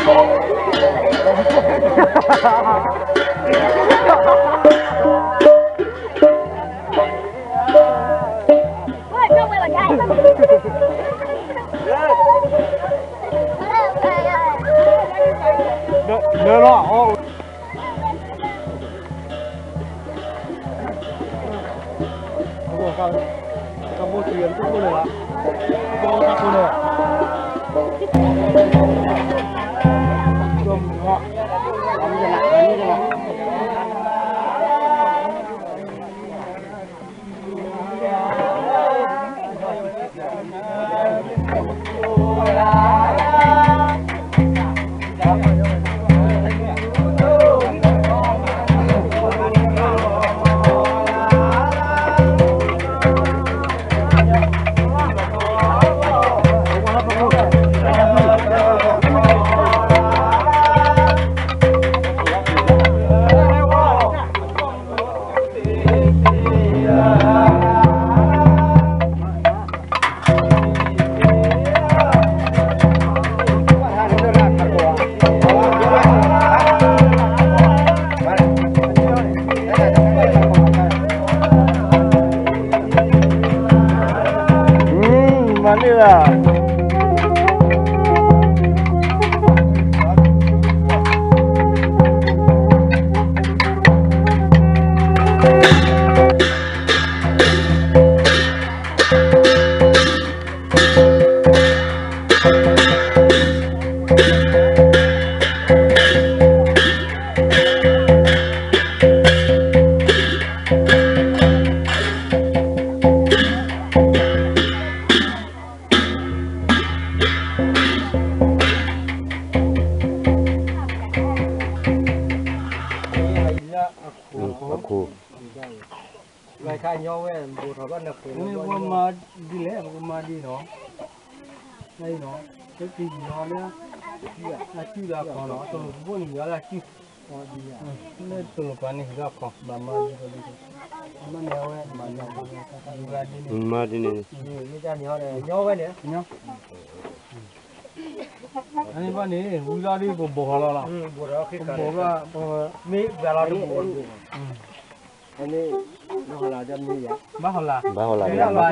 မၤန့ၢ်ဘၣ် အခိၣ် ပှၤမၤဒ်လဲၣ် ပကမၤဒ်နီၤ, လၢအံၤနီၤ, ပကဟံးလီၤလၢ အစုဒီးအခီၣ်နီၤ, တလိၣ်ပဘိၣ်န့ၣ်ဟံးလီၤလၢအစု, လၢတလိၣ်ပှၤန့ၣ်ဟံးလီၤအခီၣ်, ဘၣ်မၤဒ်န့ၣ်, မၤဒ်န့ၣ်, မ့ၢ်တၢ်န့ၣ်ဟီဒီး ညီဝဲန့ၣ်, အန့ၣ်ဘၣ်န့ၣ် ဝံၤလီၤဒ်ပဘိၣ်ဟီၣ်လီၤလီၤ, ပဘိၣ်ဘၣ်, မ့ၢ်ဘၣ်လီၤတဘိၣ်, အန့ၣ် ဘၣ်ဟီၣ်လၢ်, ဘၣ်ဟီၣ်လၢ်, ဘၣ်ဟီၣ်လၢ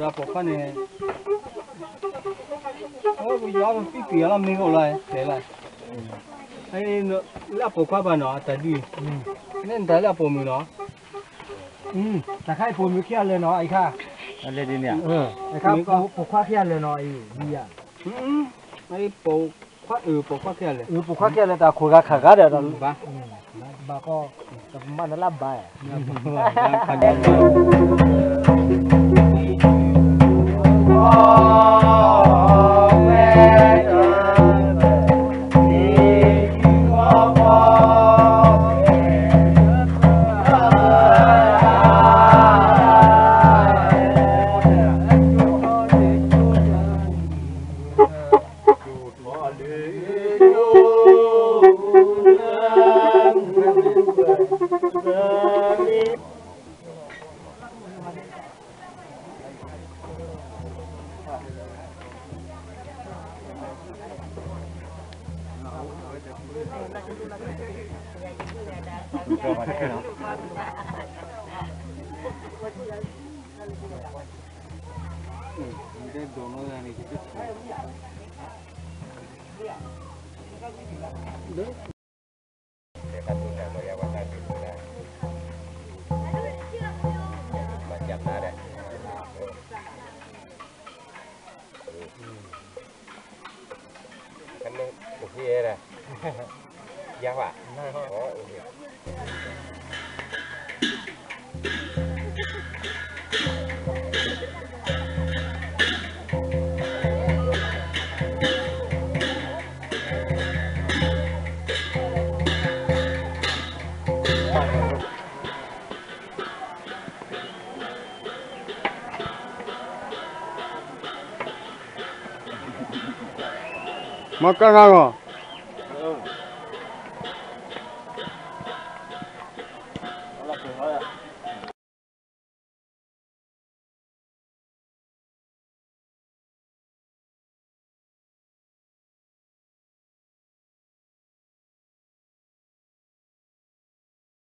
်, ပိာ်ခွါန့ၣ်, ပယီၤပပံပံၤအလီၢ်မ့ၢ်အိၣ်လီၤ, တဲလီၤ, လၢအပိာ်ခွါဘၣ်နီၤ အတၢ်ဒုး, နဲနတၢ်လၢအပိာ်မုၣ်နီၤ, တၢ်ခါအံၤပိာ်မုၣ်ခံဂၤလၢာ်နီၤ, အံၤခါ, ပိာ်ခွါခံဂၤလၢာ်နီၤ, အံၤ, ပိာ်ခွါအ�ံၤ ပိာ်ခွါခံဂၤလၢာ်, ပိာ်ခွါခံဂၤလၢာ်တၢ်ခိၣ်ဂၤခးဂၤဒီး, ဘၣ်, ဘၣ်ကီ, တမၤနလၢဘၣ် မၤကနၣ်လီၤ,